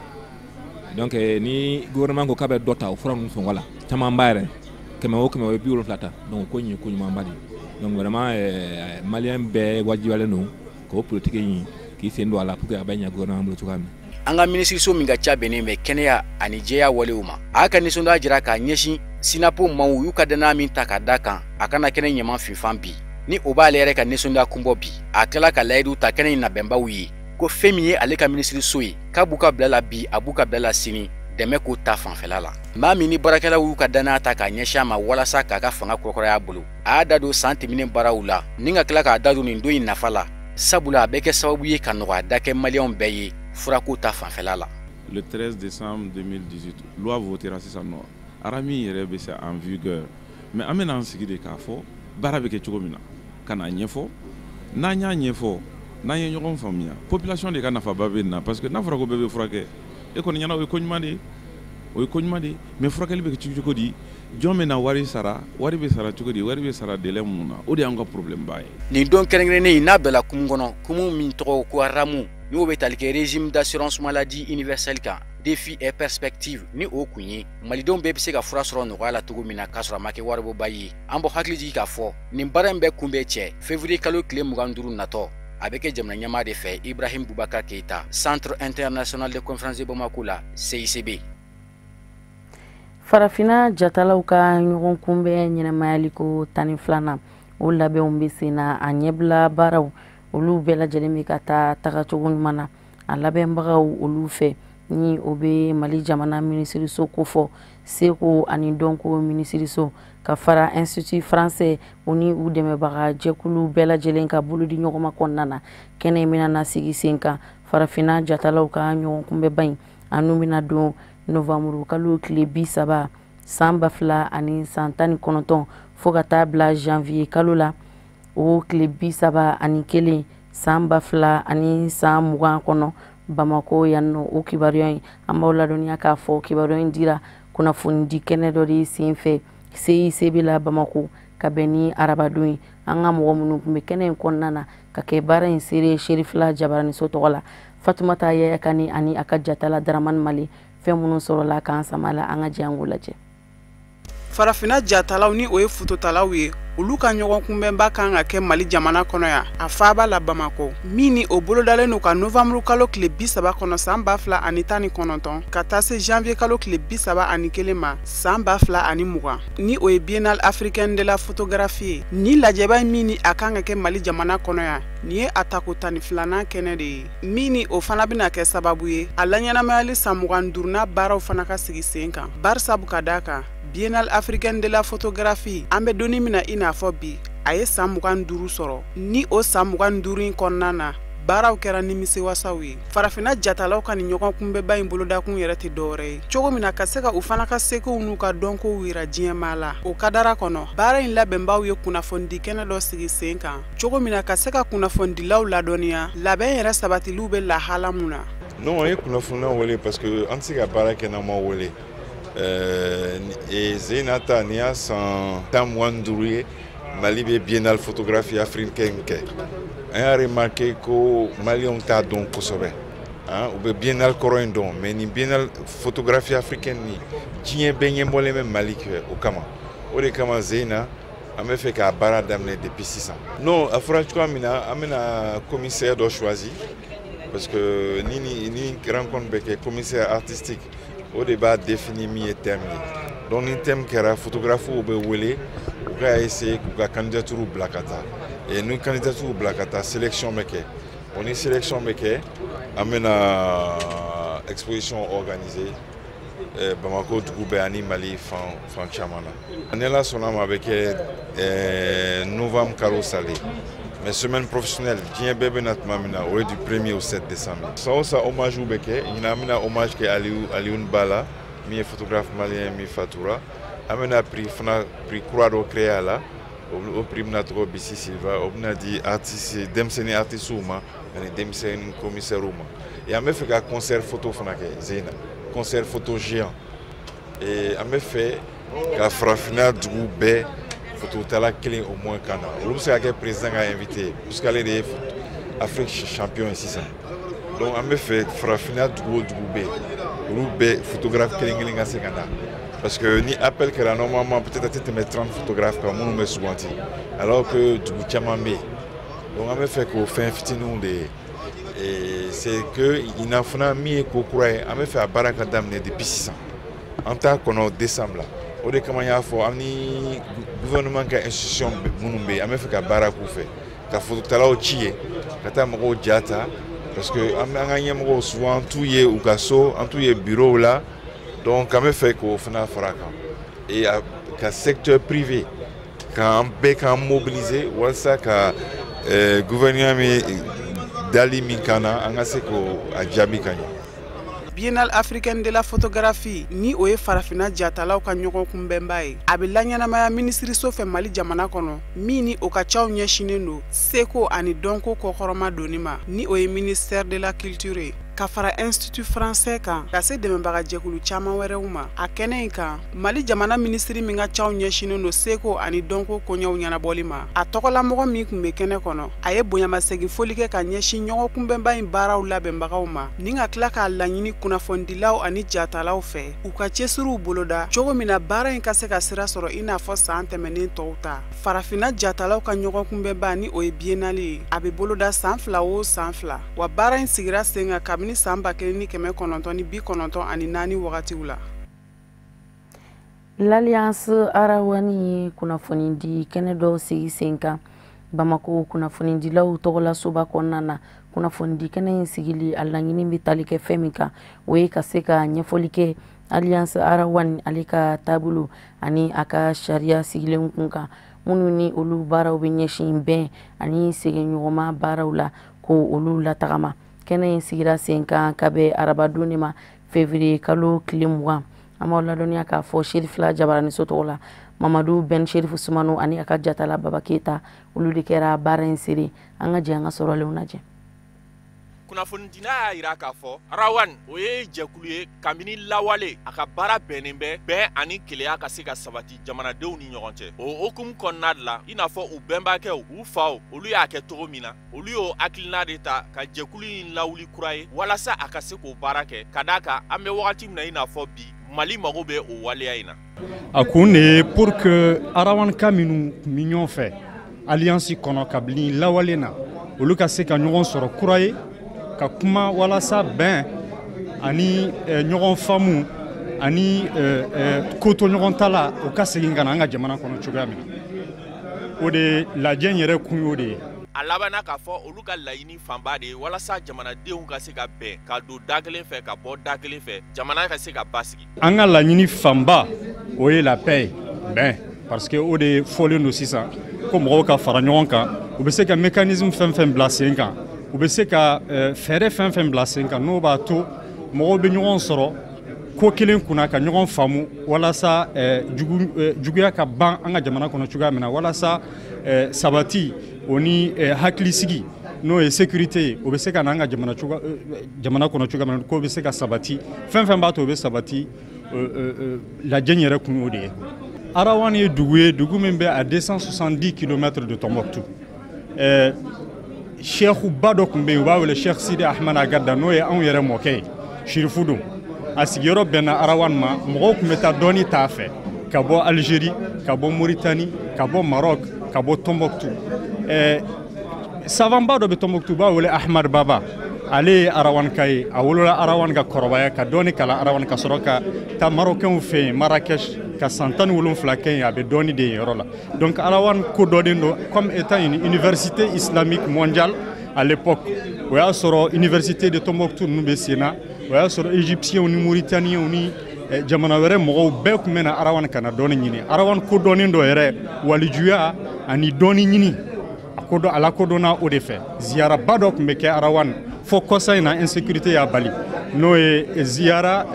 Speaker 9: Donc ni gouvernement ko k'a bɛ dɔ ta o fura ninnu sɔngɔ la, camanba yɛrɛ, 100 o 100, o ye 70 ta. Donc ko in ye ko ɲumanba de ye. Donc vraiment, malien bɛɛ wajibiyalen don k'o politique in k'i sen don a la pour que a bɛ ɲɛ gouvernement bolo cogoya min
Speaker 7: na. An ka minisiriso min ka ca bɛnnen bɛ kɛnɛya ani jɛya walew ma, a y'a ka nisɔndiya jira k'a ɲɛsin SYNAPO maaw y'u ka danaya min ta k'a da kan a kana kɛnɛ ɲɛman finfan bi, ni o b'ale yɛrɛ ka nisɔndiya kunbɔ bi. A tilala ka layidu ta kɛnɛ in labɛnbaw ye ko fɛn min ye ale ka minisiriso ye, k'a b'u ka bila la bi, a b'u ka bila la sini, dɛmɛ k'o ta fanfɛla la. Maa min ni baarakɛlaw y'u ka danaya ta k'a ɲɛsin a ma walasa k'a ka fanga kurakuraya bolo, a y'a da don san tɛmɛnen baaraw la ni ka tila k'a da don nin don in nafa la, sabula a bɛ kɛ sababu ye ka nɔgɔya da kɛ maliyɛnw bɛɛ ye furako ta fanfɛla la.
Speaker 8: Le 13 décembre 2018, loi votera sisan nɔ, RAMU yɛrɛ bɛ se en vigueur. Mais an bɛna an sigi de k'a fɔ baara bɛ kɛ cogo min na, ka n'a ɲɛfɔ. N'an y'a ɲɛfɔ, n'an ye ɲɔgɔn faamuya, population de ka nafaba bɛ nin na, parce que n'a fɔra ko bɛɛ bɛ furakɛ, e kɔni ɲɛna, o ye ko ɲuman de ye, o ye ko ɲuman de ye. Mais furakɛli bɛ kɛ cogo di? Jɔn bɛ na wari sara? Wari bɛ sara cogo di? Wari bɛ sara délai mun na? O de y'an ka problème ba ye.
Speaker 7: Nin don kɛrɛnkɛrɛnnen in n'a bila kumu kɔnɔ, kumu min tɔgɔ ko RAMU, n'o bɛ tali kɛ régime d'assurance maladie universelle kan, défi et perspective, ni o kun ye malidenw bɛɛ bɛ se ka fura sɔrɔ nɔgɔya la cogo min na k'a sɔrɔ a ma kɛ waribɔba ye. An bɔ hakili jigin k'a fɔ nin baara in bɛɛ kun bɛ cɛ février kalo tile 25 natɔ, a bɛ kɛ jamana ɲɛmaa de fɛ, Ibrahim Boubacar Keïta, Centre international de conférence de Bamako la, CICB.
Speaker 1: Farafinna jatalaw ka ɲɔgɔn kunbɛn ɲɛnamayaliko 12nan, o labɛnw bɛ sen na. A ɲɛbila baaraw, olu bɛɛ lajɛlen bɛ ka taa tagacogo ɲuman na a labɛnbagaw olu fɛ, ni o bɛ Mali jamana minisiriso kofɔ, seko ani dɔnko minisiriso, ka fara Institut français, o ni u dɛmɛbaga jɛkulu bɛɛ lajɛlen ka bolo di ɲɔgɔn ma kɔnɔna na. Kɛnɛ in bɛna na sigi sen kan, farafinna jatalaw ka ɲɔgɔn kunbɛnba in, a n'u bɛna don. Novembre kalo tile 30 san 2019 fo ka taa bila janvier kalo la o tile 31 san 2020 kɔnɔ Bamako yan nɔ. O kibaruya in, an b'aw ladɔnniya k'a fɔ kibaruya in dira kunnafonidi kɛnɛ dɔ de senfɛ CICB la Bamako ka bɛn ni arabadon ye. An ka mɔgɔ minnu tun bɛ kɛnɛ in kɔnɔna na ka kɛ baara in seere Serifila Jabaraniso tɔgɔ la, Fatumata Yaya Kani ani a ka jatala Daramani Mali, fɛn minnu sɔrɔla k'an sama la, an ka jɛ an k'o lajɛ.
Speaker 2: Farafinna jatalaw, ni o ye fototalaw ye, olu ka ɲɔgɔn kunbɛnba kan ka kɛ Mali jamana kɔnɔ yan, a faaba la Bamako, min ni o bolodalen don ka novanburu kalo tile 30 kɔnɔ san 2019 ka taa se janvier kalo tile 31 ma san 2020, ni o ye Biennale africaine de la photographie ye. Ni lajɛba in min ni a kan ka kɛ Mali jamana kɔnɔ yan, nin ye a tako 12nan kɛnɛ de ye, min ni o fana bɛna kɛ sababu ye a laɲɛnamayali san 25nan baaraw fana ka sigi sen kan, barisabu ka d'a kan Biennale africaine de la photographie, an bɛ donni min na i n'a fɔ bi, a ye san 25 sɔrɔ. Ni o san 25 in kɔnɔna na, baaraw kɛra nimisiwasaw ye. Farafinna jatalaw ka nin ɲɔgɔn kunbɛnba in bolodakun yɛrɛ tɛ dɔwɛrɛ ye cogo min na ka se ka u fana ka sekow n'u ka dɔnkow yira diɲɛmaa la. O kadara kɔnɔ, baara in labɛnbaw ye kunnafonidi kɛnɛ dɔ sigi sen kan cogo min na ka se ka kunnafonidilaw ladɔnniya labɛn yɛrɛ sabatiliw bɛ lahala mun na.
Speaker 10: Non, an ye kunnafoniyaw wele parce que an tɛ se ka baara kɛ n'an ma wele. Zena ta nin y'a san 25 ye Mali bɛ Biennale photographie africaine kɛ. An y'a remarqué ko Maliyɛnw t'a dɔn kosɛbɛ, u bɛ Biennale kɔrɔ in dɔn, mais nin Biennale photographie africaine nin, diɲɛ bɛɛ ɲɛbɔlen bɛ Mali fɛ o kama. O de kama Zena an bɛ fɛ k'a baara daminɛ depuis sisan. Non, a fɔra cogoya min na, an bɛna commissaire dɔ choisi parce que ni rencontre bɛ kɛ, commissaire artistique o de b'a définir min ye thème ye. Donc ni thème kɛra, photographe bɛ wele u ka essayer k'u ka candidature bila ka taa, et ni candidature bila ka taa, sélection bɛ kɛ. Bon, ni sélection bɛ kɛ, an bɛna exposition organiser Bamako dugu bɛɛ ani Mali fan fan caman na. Ni Ala sɔnna ma, a bɛ kɛ novembre kalo salen, mais semaine professionnelle diɲɛ bɛɛ bɛ na tuma min na, o ye du 1er au 7 décembre. San o san hommage bɛ kɛ. Ɲinan an bɛna hommage kɛ Aliou Alioune Ba, min ye photographe malien min fatura. An bɛna prix fana, prix kura dɔ créer a la. O prix bɛna tɔgɔ Bisi Silva. O bɛna di artiste, denmisɛnnin artistes ma ani denmisɛnnin commissaires ma. Et an bɛ fɛ ka concert photo fana kɛ Zena, concert photo géant, et an bɛ fɛ ka farafinna dugu bɛɛ phototala kelen au moins ka na. Olu bɛ se ka kɛ président ka invité puisque ale de ye Afrique champion ye sisan. Donc an bɛ fɛ farafinna dugu o dugu bɛ yen, olu bɛɛ photographe kelen kelen ka se ka na, parce que ni appel kɛra, normalement peut-être a tɛ tɛmɛ 30 photographes kan minnu bɛ suganti, alors que dugu caman bɛ yen. Donc an bɛ fɛ k'o fɛn fitininw de ye. Et c'est que ɲinan fana min ye ko kura ye, an bɛ fɛ a baara ka daminɛ depuis sisan, an t'a kɔnɔ décembre la. O de kama n y'a fɔ an ni gouvernement ka institution minnu bɛ yen, an bɛ fɛ ka baara k'u fɛ ka fototalaw ci yen ka taa mɔgɔw ja ta, parce que an bɛ an ka ɲɛmɔgɔw souvent an t'u ye u ka so, an t'u ye bureau la. Donc an bɛ fɛ k'o fana fara a kan et ka secteur privé k'an bɛɛ k'an mobiliser walasa ka gouvernement min dali min kan na, an ka se k'o a jaabi ka ɲɛ.
Speaker 2: Biennale africaine de la photographie, ni o ye farafinna jatalaw ka ɲɔgɔn kunbɛnba ye, a bɛ laɲɛnamaya minisiriso fɛ Mali jamana kɔnɔ, min ni o ka caw ɲɛsinnen don seko ani dɔnko kɔkɔrɔma donni ma, ni o ye ministère de la culture ye, ka fara Institut français kan, ka se dɛmɛbagajɛkulu caman wɛrɛw ma. A kɛnɛ in kan, Mali jamana minisiri min ka caw ɲɛsinnen don seko ani dɔnko koɲɛw ɲɛnabɔli ma, a tɔgɔlamɔgɔ min tun bɛ kɛnɛ kɔnɔ, a ye bonyamasegin foli kɛ ka ɲɛsin ɲɔgɔn kunbɛnba in baaraw labɛnbagaw ma, ni ka tila k'a laɲini kunnafonidilaw ani jatalaw fɛ u ka cɛsiriw boloda cogo min na baara in ka se ka sira sɔrɔ i n'a fɔ san tɛmɛnen tɔw ta. Farafinna jatalaw ka ɲɔgɔn kunbɛnba, ni o ye Biennale ye, a bɛ boloda san 2 o san 2, wa baara in sigira sen kan kabini san 1994 wagatiw la.
Speaker 1: L'Alliance Arawani ye kunnafonidi kɛnɛ dɔ sigi sen kan Bamako kunnafonidilaw tɔgɔlasoba kɔnɔna na. Kunnafonidi kɛnɛ in sigili a laɲini bɛ tali kɛ fɛn min kan, o ye ka se ka ɲɛfɔli kɛ Alliance Arawani ale ka taabolo ani a ka sariya sigilenw kun kan, minnu ni olu baaraw bɛ ɲɛsin bɛn ani seginɲɔgɔnma baaraw la, ko olu latagama. Kɛnɛ in sigira sen kan ka bɛn arabadon de ma. Février kalo tile 20. An b'aw ladɔnniya k'a fɔ Serifila Jabaraniso tɔgɔ la, Mamadu Ben Sherifu Sumano ani a ka jatala Baba Keyita, olu de kɛra baara in seere. An ka jɛ an ka sɔrɔlenw lajɛ.
Speaker 11: Kunnafonidila y'a jira k'a fɔ Rawan, o ye jɛkulu ye kabini lawale, a ka baara bɛnnen bɛ bɛn ani kelenya ka se ka sabati jamanadenw ni ɲɔgɔn cɛ. O hukumu kɔnɔna de la, i n'a fɔ u bɛnbakɛw, u faw, olu y'a kɛ cogo min na, olu y'o hakilina de ta ka jɛkulu in lawuli kura ye walasa a ka se k'o baara kɛ, ka d'a kan an bɛ wagati min na i n'a fɔ bi, Mali mago bɛ o waleya in na.
Speaker 12: A kun de ye pour que Arawanka minnu tun bɛ ɲɔgɔn fɛ alliance kɔnɔ kabini lawale na, olu ka se ka ɲɔgɔn sɔrɔ kura ye, ka kuma walasa bɛn ani ɲɔgɔn faamu ani ko to ɲɔgɔn ta la, o ka segin ka na an ka jamana kɔnɔ cogoya min na. O de lajɛ in yɛrɛ kun y'o de ye.
Speaker 11: A labanna k'a fɔ olu ka laɲini fanba de ye walasa jamanadenw ka se ka bɛn, ka don da kelen fɛ, ka bɔ da kelen fɛ, jamana ka se ka basigi.
Speaker 12: An ka laɲini fanba, o ye la paix ye, bɛn, parce que o de fɔlen don sisan ko mɔgɔw ka fara ɲɔgɔn kan. U bɛ se ka mécanisme fɛn fɛn bila sen kan, u bɛ se ka fɛɛrɛ fɛn fɛn bila sen kan, n'o b'a to mɔgɔw bɛ ɲɔgɔn sɔrɔ ko kelen kunna, ka ɲɔgɔn faamu, walasa juguya ka ban an ka jamana kɔnɔ cogoya min na, walasa sabati o ni hakilisigi, n'o ye sécurité ye, o bɛ se ka na an ka jamana jamana kɔnɔ cogoya min na, k'o bɛ se ka sabati. Fɛn fɛn b'a to o bɛ sabati, lajɛ in yɛrɛ kun y'o de ye. Arawan ye dugu ye, dugu min bɛ à 270 km de Tombouctou. Cheikhuba dɔ tun bɛ yen, u b'a wele Cheikh Sidi Ahmed Agada, n'o ye anw yɛrɛ mɔkɛ ye, Sherifu don. A sigiyɔrɔ bɛnna Arawan ma. Mɔgɔw tun bɛ taa dɔɔni t'a fɛ ka bɔ Algérie, ka bɔ Mauritanie, ka bɔ Maroc, ka bɔ Tombouctou. Savantba dɔ bɛ Tombouctou, u b'a wele Ahmad Baba. Ale ye Arawanka ye. A wolola Arawan ka kɔrɔbaya, ka dɔɔni kalan Arawan, ka sɔrɔ ka taa Marocains fɛ yen, Marrakech, ka san 17 kɛ yen. A bɛ dɔɔni de yen yɔrɔ la. Donc Arawan kodɔnnen don comme étant une université islamique mondiale à l'époque. O y'a sɔrɔ université de Tombouctou ninnu bɛ sen na. O y'a sɔrɔ égyptiens ni mauritaniens ni jamana wɛrɛ mɔgɔw bɛɛ tun bɛ na Arawan ka na dɔɔni ɲini. Arawan kodɔnnen dɔ yɛrɛ walijuya ani dɔɔni ɲini, a kodɔn, a lakodɔnna o de fɛ. Ziyaraba dɔ tun bɛ kɛ Arawan fo kɔsa in na, insécurité y'a bali, n'o ye ziyara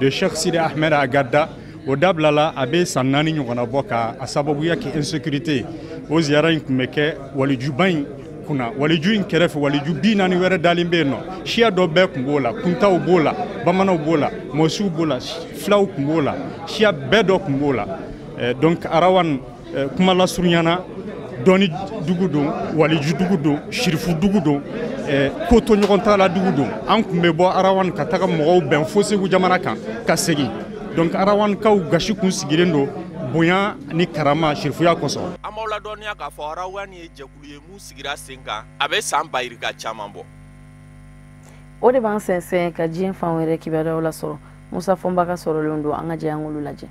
Speaker 12: de Cheikh Sidi Ahmed Agada. O dabilala a bɛ san 4 ɲɔgɔnna bɔ, ka a sababuya kɛ insécurité ye. O ziyara in tun bɛ kɛ walijuba in kunna. Waliju in kɛrɛfɛ, waliju 40 wɛrɛ dalen bɛ yen nɔ. Siya dɔ bɛɛ tun b'o la: kuntaw b'o la, bamananw b'o la, mɔsiw b'o la, filaw tun b'o la, siya bɛɛ dɔ tun b'o la. Donc Arawan, kuma lasurunyana, dɔɔni dugu don, waliju dugu don, sirifu dugu don, ko to ɲɔgɔn ta la dugu don. An tun bɛ bɔ Arawan ka taga mɔgɔw bɛn fo Segu jamana kan ka segin. Donc Arawankaw gasi kun sigilen don bonya ni karama sirifuya kosɔn.
Speaker 11: An b'aw ladɔnniya k'a fɔ Arawan ye jɛkulu ye mun sigira sen kan a bɛ san bayirika caman bɔ.
Speaker 1: O de b'an sɛnsɛn ka diɲɛ fan wɛrɛ kibaruyaw lasɔrɔ. Musa Fɔnba ka sɔrɔlenw don, an ka jɛ an k'olu lajɛ.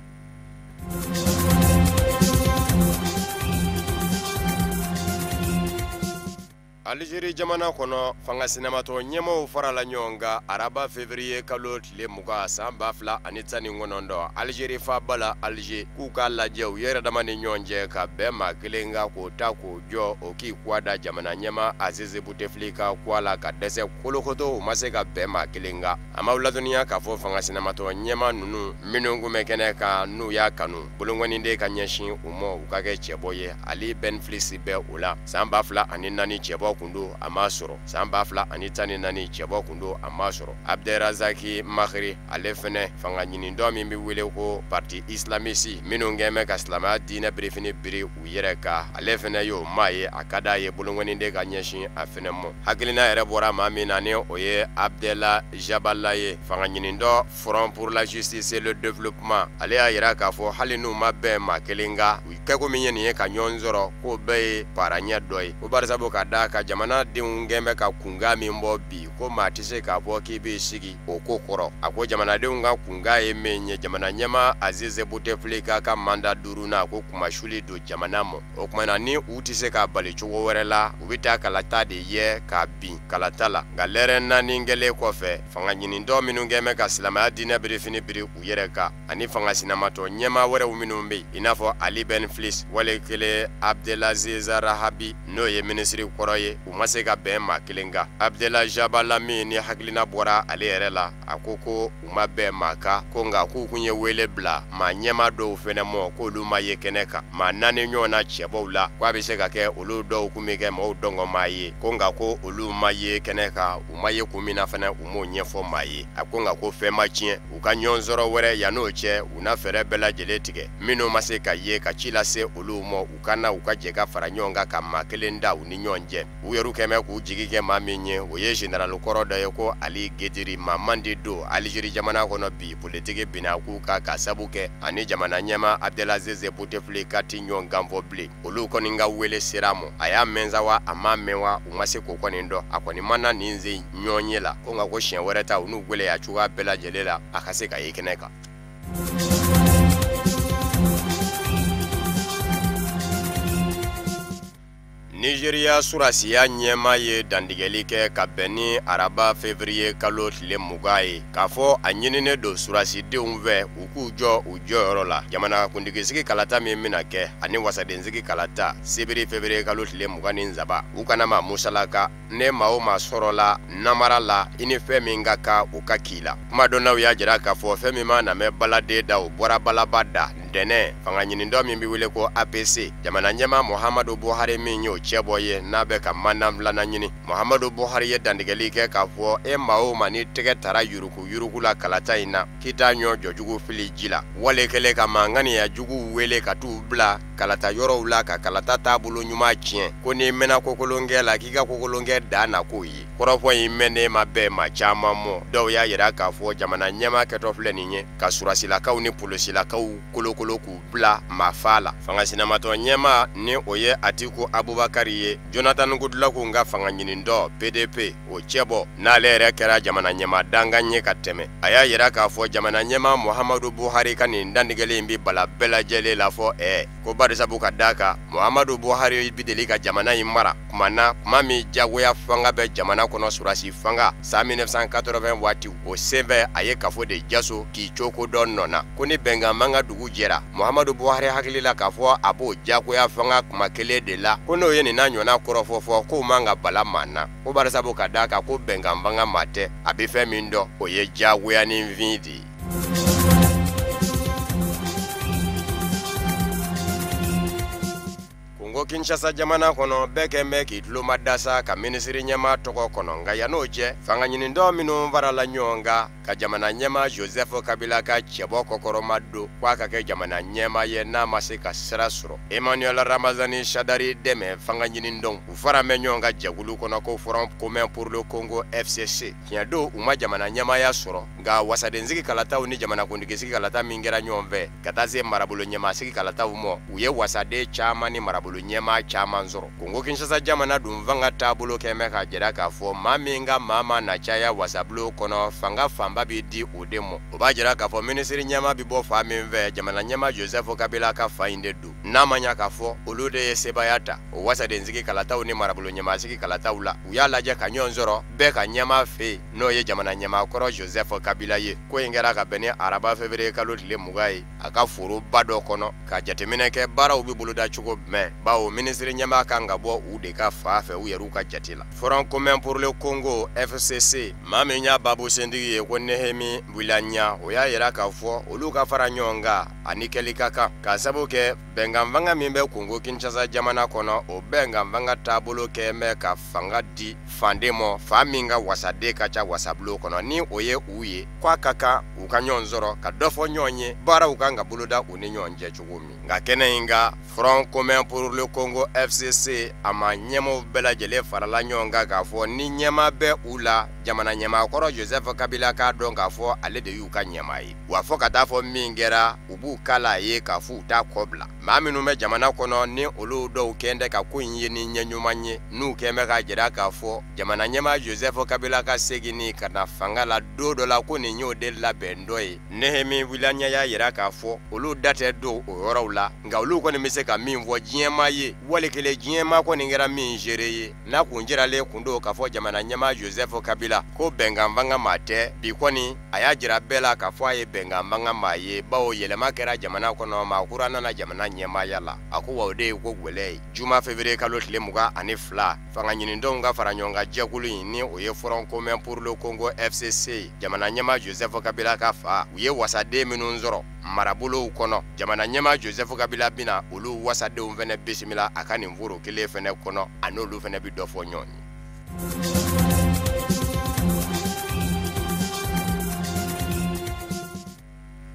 Speaker 13: Alizeri jamana kɔnɔ, fanga sinamatɔ ɲɛmaw farala ɲɔgɔn kan araba février kalo tile 20 san 2019, Alizeri faaba la Alize, k'u k'a lajɛ u yɛrɛ dama ni ɲɔgɔn cɛ ka bɛn maa kelen kan k'o ta k'o jɔ, o k'i kuwa da jamana ɲɛma Aziz Bouteflika kuwa la. Ka dɛsɛ kolokoto, u ma se ka bɛn maa kelen kan. An b'aw ladɔnniya k'a fɔ fanga sinamatɔ ɲɛma ninnu minnu kun bɛ kɛnɛ kan, n'u y'a kanu bolonkɔniden ka ɲɛsin u ma, u ka kɛ cɛbɔ ye, Ali Benflis bɛ o la. San 2004 cɛbɔ kun don, a m'a sɔrɔ. San 2014 cɛbɔ kun don, a m'a sɔrɔ. Abderrazaki Mahri, ale fɛnɛ fanga ɲinidɔ min bɛ wele ko parti islamiste, minnu kɛn bɛ ka silamɛya diinɛ birifini biri u yɛrɛ kan, ale fɛnɛ y'o maa ye. A ka d'a ye bolonkɔniden ka ɲɛsin a fɛnɛ ma. Hakilina yɛrɛ bɔra maa min na, ni o ye Abdella Jabala ye, fanga ɲinidɔ Front pour la justice et le développement. Ale y'a yira k'a fɔ hali n'u ma bɛn maa kelen kan, u kɛko min ye nin ye ka ɲɔgɔn sɔrɔ, k'o bɛɛ ye paraɲɛ dɔ ye. O barisabu ka da ka jamana denw kɛn bɛ ka kunkan min bɔ bi, ko maa tɛ se k'a fɔ k'i b'i sigi o ko kɔrɔ. A ko jamanadenw ka kunkan ye min ye, jamana ɲɛma Aziz Bouteflika ka mandat duurunan, ko kumasuli don jamana ma. O tuma na, ni u tɛ se k'a bali cogo wɛrɛ la, u bɛ taa kalata de ye k'a bin kalata la. Nka lɛrɛ 4 kɛlen kɔfɛ, fanga ɲinitɔ minnu kɛn bɛ ka silamɛya diinɛ birifini biri u yɛrɛ kan ani fanga sinamatɔ ɲɛmaa wɛrɛw minnu bɛ yen, i n'a fɔ Ali Benflis, wale kelen Abdelaziz Rahabi, n'o ye minisiri kɔrɔ ye. U ma se ka bɛn maa kelen kan. Abdela Jabala min ni hakilina bɔra ale yɛrɛ la, a ko ko u ma bɛn maa kan, ko nka k'u kun ye wele bila maa ɲɛmaa dɔw fɛnɛ mɔ, k'olu ma ye kɛnɛ kan. Maa 4 ɲɔgɔn na cɛbɔw la, k'a bɛ se ka kɛ olu dɔw kun bɛ kɛ maaw dɔngɔmaa ye, ko nka ko olu ma ye kɛnɛ kan. U ma ye kun min na fɛnɛ, u m'o ɲɛfɔ maa ye. A ko nka ko fɛn ma tiɲɛ, u ka ɲɔgɔn sɔrɔ wɛrɛ yann'o cɛ, u na fɛɛrɛ bɛɛ lajɛlen tigɛ. Minnu ma se ka ye ka ci lase olu ma, u ka na u ka jɛ ka fara ɲɔgɔn kan ka maa kelen da u ni ɲɔgɔn cɛ. U yɛrɛ kɛmɛ k'u jigi kɛ maa min ye, o ye général kɔrɔ dɔ ye ko Ali Gediri. Maa man di don Algérie jamana kɔnɔ bi, politiki binna k'u kan ka sabu kɛ ani jamana ɲɛmaa Abdelaziz Bouteflika ti ɲɔgɔn ganfɔ bilen. Olu kɔni ka wele sera mɔ, a y'a mɛn sa wa a ma mɛn wa, u ma se k'o kɔni dɔn. A kɔni ma na nin sen ɲɔgɔn ye la, ko nka ko siɲɛ wɛrɛ ta u n'u gwɛlɛya cogoya bɛɛ lajɛlen la, a ka se ka ye kɛnɛ kan. Nigeria surasiya ɲɛmaa ye dantigɛli kɛ ka bɛn ni araba février kalo tile 20 ye, k'a fɔ a ɲininen don surasidenw fɛ u k'u jɔ u jɔyɔrɔ la jamana kuntigisigi kalata min bɛna kɛ ani wasadensigi kalata sibiri février kalo tile 23. U kana maa musalaka ne maa o maa sɔrɔla namara la, i ni fɛn min ka kan o ka k'i la. Kumadɔnnaw y'a jira k'a fɔ fɛn min ma na mɛn baladen da, o bɔra balaba da. Ntɛnɛn fanga ɲinitɔ min bɛ wele ko APC, jamana ɲɛmaa Muhammadu Buhari min y'o cɛbɔ ye n'a bɛ ka mandat filanan ɲini. Muhammadu Buhari ye dantigɛli kɛ k'a fɔ e maa o maa ni tɛgɛ tara yuruku yuruku la kalata in na, k'i t'a ɲɔ jɔjugu fili ji la. Wale kɛlen ka maa ŋaniya juguw wele ka t'u bila kalata yɔrɔw la ka kalata taabolo ɲuman tiɲɛ, ko n'i mɛnna kokolonkɛ la k'i ka kokolonkɛ dan na k'o ye. Kɔrɔfɔ in mɛnnen ma bɛn maa caman mɔ. Dɔw y'a jira k'a fɔ jamana ɲɛmaa kɛtɔ filɛ nin ye ka surasilakaw ni polosilakaw kolokolo k'u bila maafa la. Fanga sinamatɔ ɲɛmaa ni o ye Atiku Abubakari ye, Jonathan Goodluck ka fanga ɲinitɔ PDP o cɛbɔ, n'ale yɛrɛ kɛra jamana ɲɛmaa dankan ye ka tɛmɛ. A y'a jira k'a fɔ jamana ɲɛmaa Muhammadu Buhari ka nin dantigɛli in bɛ bala bɛɛ lajɛlen la fɔ ko barisabu ka d'a kan Muhammadu Buhari bɛ deli ka jamana in mara kuma na, kuma min jagoya fanga bɛ jamana kɔnɔ, surasi fanga san 1980 waati, o senfɛ a ye kafo de jaso k'i coko dɔ nɔ na. Ko ni bɛnkan man ka dugu jɛra, Muhammadu Buhari hakili la k'a fɔ a b'o jagoya fanga kuma kelen de la, ko n'o ye nin n'a ɲɔgɔnna kɔrɔfɔ fɔ k'o man ka bala maa na, ko barisabu ka d'a kan ko bɛnkan fanga maa tɛ, a bɛ fɛn min dɔn o ye jagoya ni fin de ye. Ko Kinshasa jamana kɔnɔ, bɛɛ kɛn bɛ k'i tulo ma da sa ka minisiri ɲɛmaa tɔgɔ kɔnɔ. Nka yann'o cɛ, fanga ɲinitɔ minnu farala ɲɔgɔn kan ka jamana ɲɛmaa Joseph Kabila ka cɛbɔ kɔkɔrɔma don k'a ka kɛ jamana ɲɛmaa ye n'a ma se ka sira sɔrɔ, Emmanuel Ramazani Shadari dɛmɛ fanga ɲinitɔnw, u fara bɛ ɲɔgɔn kan jɛkulu kɔnɔ ko Front commun pour le Congo FCC. Tiɲɛ don u ma jamana ɲɛmaaya sɔrɔ, nka wasadensigi kalataw ni jamanakuntigisigi kalata min kɛra ɲɔgɔn fɛ ka taa se marabolo ɲɛmaasigi kalataw ma, u ye wasaden caman ni marabolo ɲɛmaa caman sɔrɔ. Kongo Kinshasa jamana dun fanga taabolo kɛn bɛ k'a jira k'a fɔ maa min ka maa ma na caya wasabulon kɔnɔ, fanga fanba bɛ di o de ma. O b'a jira k'a fɔ minisiri ɲɛmaa bɛ bɔ fa min fɛ, jamana ɲɛmaa Joseph Kabila ka fa in de don. N'a ma ɲa k'a fɔ olu de ye sebaaya ta o wasadensigi kalataw ni marabolo ɲɛmaasigi kalataw la, u y'a lajɛ ka ɲɔgɔn sɔrɔ bɛɛ ka ɲɛmaa fɛ yen, n'o ye jamana ɲɛmaa kɔrɔ Joseph Kabila ye. Ko in kɛra ka bɛn ni araba février kalo tile 20 ye a ka foroba dɔ kɔnɔ, ka jateminɛ kɛ baaraw bɛ boloda cogo jumɛn, bawo minisiri ɲɛmaa kan ka bɔ u de ka fa fɛ u yɛrɛw ka jate la. Front commun pour le Congo FCC, maa min y'a babu sentigi ye ko Nehemi Wilanya, o y'a jira k'a fɔ olu ka fara ɲɔgɔn kan ani kɛli ka kan, k'a sabu kɛ bɛnkan fanga min bɛ Kongo Kinshasa jamana kɔnɔ, o bɛnkan fanga taabolo kɛn bɛ ka fanga di fanden mɔ, fa min ka wasaden ka ca wasabulon kɔnɔ, ni o ye u ye k'a ka kan u ka ɲɔgɔn sɔrɔ ka dɔ fɔ ɲɔgɔn ye, baaraw kan ka boloda u ni ɲɔgɔn cɛ cogo min. Nka kɛnɛ in kan, Front commun pour le Congo FCC a ma ɲɛmaaw bɛɛ lajɛlen farala ɲɔgɔn kan k'a fɔ ni ɲɛmaa bɛ u la, jamana ɲɛmaa kɔrɔ Joseph Kabila k'a dɔn k'a fɔ ale de y'u ka ɲɛmaa ye. Wa fɔ ka taa fɔ min kɛra, u b'u kala a ye k'a fɔ u t'a kɔ bila. Maa minnu bɛ jamana kɔnɔ ni olu dɔw kɛn tɛ ka ko in ye ni ɲɛ ɲuman ye, n'u kɛn bɛ k'a jira k'a fɔ jamana ɲɛmaa Joseph Kabila ka seginni ka na fanga la don dɔ la, ko nin y'o de labɛn dɔ ye. Nehemi Wilanya y'a jira k'a fɔ olu da tɛ don o yɔrɔw la, nka olu kɔni bɛ se ka min fɔ diɲɛmaa ye, wali kelen diɲɛmaa kɔni kɛra min seere ye, n'a kun jiralen kun don k'a fɔ jamana ɲɛmaa Joseph Kabila ko bɛnkan fanga maa tɛ. Bi kɔni a y'a jira bɛɛ la k'a fɔ a ye bɛnkan fanga maa ye, bawo yɛlɛma kɛra jamana kɔnɔ, maa kura nana jamana ɲɛmaaya la. A ko wa o de ye ko gwɛlɛ ye. Juma février kalo tile 22, fanga ɲinidɔnw ka fara ɲɔgɔn kan jɛkulu in, ni o ye Front commun pour le Congo FCC, jamana ɲɛmaa Joseph Kabila ka fa, u ye wasaden minnu sɔrɔ marabolow kɔnɔ, jamana ɲɛmaa Joseph Kabila bɛna olu wasadenw fɛnɛ bisimila a ka nin foro kelen fɛnɛ kɔnɔ, a n'olu fɛnɛ bɛ dɔ fɔ ɲɔgɔn ye.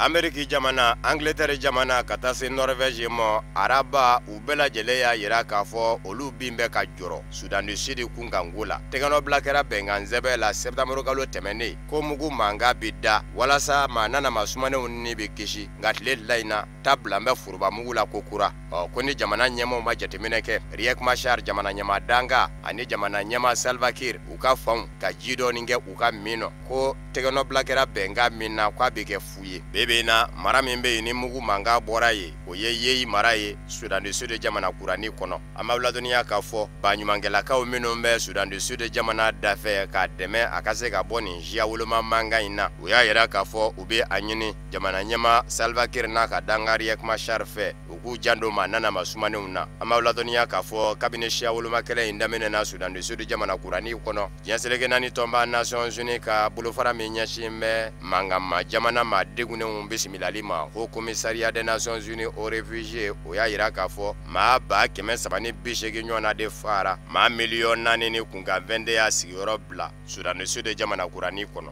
Speaker 13: Ameriki jamana, Angleterre jamana, ka taa se Norvège ma, araba u bɛɛ lajɛlen y'a yira k'a fɔ olu bin bɛ ka jɔrɔ Soudan du Sud kunkanko la. Tɛgɛnɔbila kɛra bɛnkan sɛbɛn la septembre kalo tɛmɛnen ko mugu mankan bɛ da walasa maa nana ma sumanenw ni bɛ kisi, nka tile fila in na ta bila bɛ foroba mugu la ko kura. Ɔ ko ni jamana ɲɛmaaw ma jateminɛ kɛ, Riek Machar jamana ɲɛmaa danka ani jamana ɲɛmaa Salva Kiir u ka fanw ka ji dɔɔni kɛ u ka min nɔ, ko tɛgɛnɔbila kɛra bɛnkan min na k'a bɛ kɛ fu ye. Bebe na mara min bɛ yen ni mugu mankan bɔra yen, o ye Yeyi mara ye Soudan du Sud jamana kuranin kɔnɔ. An b'aw ladɔnniya k'a fɔ baɲumankɛlakaw minnu bɛ Soudan du Sud jamana dafɛ k'a dɛmɛ a ka se ka bɔ nin siya woloma mankan in na, u y'a yira k'a fɔ u bɛ a ɲini jamana ɲɛmaa Salva Kiir n'a ka danka Riek Machar fɛ u k'u janto maa nana ma sumanenw na. An b'aw ladɔnniya k'a fɔ kabini siya woloma kɛlɛ in daminɛna Soudan du Sud jamana kuranin kɔnɔ, diɲɛ seleke naani tɔnba Nations Unies ka bolofara min ɲɛsin bɛ mankanma jamana maa degunnenw bisimilali ma, Haut Commissariat des Nations Unies aux réfugiés, o y'a yira k'a fɔ maa 380 ɲɔgɔnna de fara, maa 4 miliyɔn ni kunkanfɛn de y'a sigiyɔrɔ bila Soudan du Sud jamana kuranin kɔnɔ.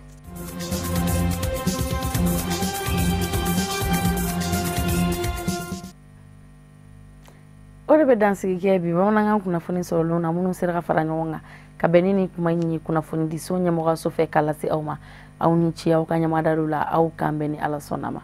Speaker 1: O de bɛ dansigi kɛ bi bamanankan kunnafoni sɔrɔlenw na minnu sera ka fara ɲɔgɔn kan ka bɛn ni nin kuma in ye kunnafonidiso ɲɛmɔgɔso fɛ k'a lase aw ma. Aw ni ce aw ka ɲɛmadaliw la, aw k'an bɛn ni Ala sɔnna ma.